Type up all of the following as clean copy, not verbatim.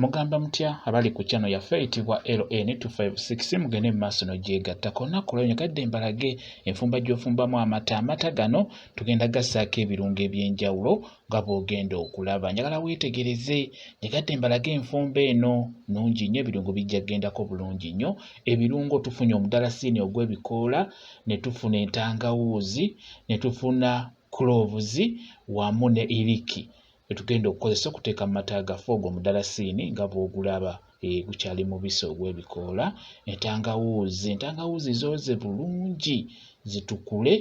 Mugamba mutya abali ku channel yaffe eyitibwa LN256 mugende mu maaso n'ogyegattako. Olunaku lwaleero njagadde mbalage enfumba gy'ofumbamu amata. Amata gano tugenda gassaako ebirungo eby'enjawulo nga bw'ogenda okulaba. Njagala weetegereze, njagadde mbalage enfumba eno nnungi nnyo, ebirungo bijja kugendako bulungi nnyo. Ebirungo tufunye omudalasiini ogw'ebikoola, ne tufuna entangawuuzi, ne tufuna cloves wamu ne iriki. Byetugenda okukozesa okuteeka mu mata gaffe ogwo omudalasiini nga bw'ogulaba eh, gukyali mubisi ogw'ebikoola, entangawuuzi, entangawuuzi zooze bulungi zitukule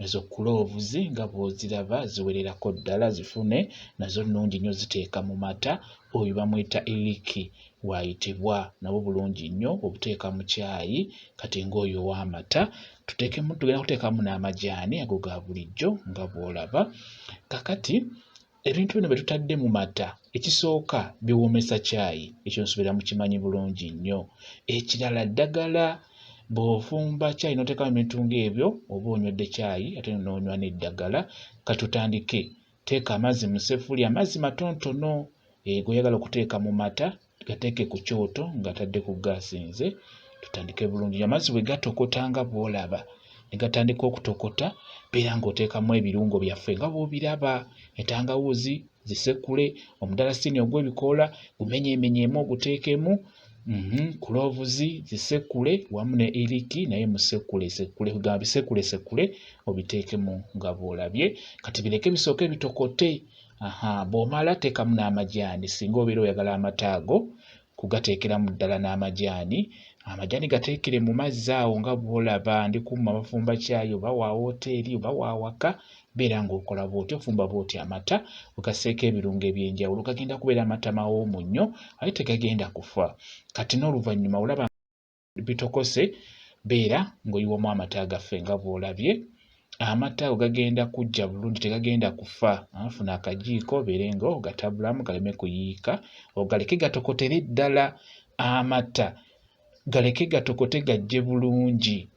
ezo cloves nga bw'oziraba ziwererako ddala zifune nazo nnungi nnyo ziteeka mu mata. Oyo bamuyita iliki bw'ayitibwa nabwo bulungi nnyo obuteeka mu caayi kati ng'oyo ow'amata tuteekemu tugenda kuteekamu n'amajaani ago ga bulijjo nga bw'olaba. Kakati ebintu bino bye tutadde mu mata ekisooka biwoomesa caayi ekyo nsuubira mukimanyi bulungi nnyo. Ekirala ddagala bw'ofumba caayi n'oteekamu ebintu ng'ebyo oba onywedde caayi ate n'onywa n'eddagala. Katutandike teeka amazzi mu sseffuliya amazzi matonotono eh, g'oyagala okuteeka mu mata gateeke ku kyoto ng'atadde ku ggaasi nze tutandike bulungi amazzi bwe gatokota nga bw'olaba ne gatandika okutokota beera ng'oteekamu ebirungo byaffe nga bw'obiraba entangawuuzi zisekule omudalasiini ogw'ebikoola gumenyeemenyeemu oguteekemu kulovuzi zisekule wamu ne iriki naye musekule sekule kugamba bisekule sekule obiteekemu nga bw'olabye kati bireke bisooke bitokote. Aha, bw'omala teekamu n'amajaani singa obeera oyagala amata ago kugateekeramu ddala n'amajaani. Amajaani gateekere mu mazzi awo nga bw'olaba ndi kumma bafumba caayi oba wa wooteeri oba wa waka beera ng'okola bw'otyo fumba bw'otyo amata ogasseeko ebirungo eby'enjawulo gagenda kubeera amata mawoomu nnyo aye tegagenda kufa. Kati n'oluvannyuma olaba bitokose beera ng'oyiwamu amata gaffe nga bw'olabye. Amata ago gagenda kuggya bulungi tegagenda kufa. Funa akajiiko obeere ng'ogatabulamu galeme kuyiika ogaleke gatokotere ddala amata galeke gatokote gaggye bulungi.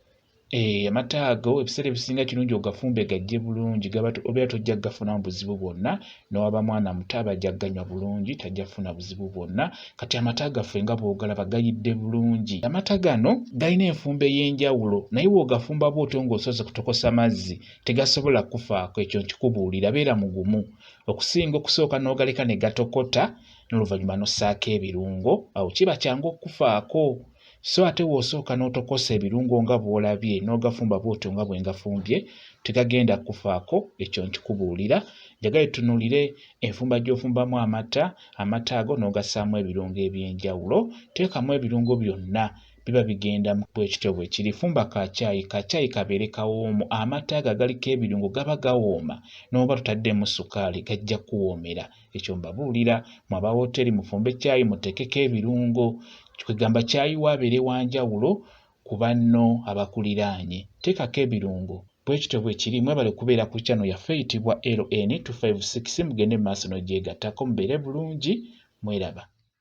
Eh, amata ago ebiseera ebisinga kirungi ogafumbe gajje bulungi gaba obeera tojja kugafunamu buzibu bwonna nowaba mwana muto aba ajja kuganywa bulungi tajja kufuna buzibu bwonna kati amata gaffe nga bw'ogalaba gayidde bulungi amata gano galina enfumba ey'enjawulo naye bw'ogafumba bw'otyo ng'osoose kutokosa mazzi tegasobola kukufaako ekyo nkikubuulira beera mugumu okusinga okusooka n'ogaleka ne gatokota n'oluvannyuma n'ossaako ebirungo awo kiba kyangu okukufaako. So ate w'osooka n'otokosa ebirungo nga bw'olabye n'ogafumba bw'otyo nga bwe ngafumbye tegagenda kukufaako ekyo nkikubuulira. Njagala tutunuulire enfumba gy'ofumbamu amata, amata ago n'ogassaamu ebirungo eby'enjawulo. Teekamu ebirungo byonna biba bigenda bwe kityo bwe kiri. Fumba ka caayi, ka caayi kabeere kawoomu. Amata ago agaliko ebirungo gaba gawooma n'oba totaddeemu ssukaali gajja kukuwoomera. Ekyo mbabuulira mwe aba wooteeri mufumbe caayi muteekeko ebirungo kwegamba caayi wo abeere wa njawulo ku banno abakuliraanye. Teekako ebirungo. Bwe kityo bwe kiri. Mwebale kubeera ku channel yaffe eyitibwa LN 256 mugende mu maaso n'ogyegattako mubeere bulungi mweraba.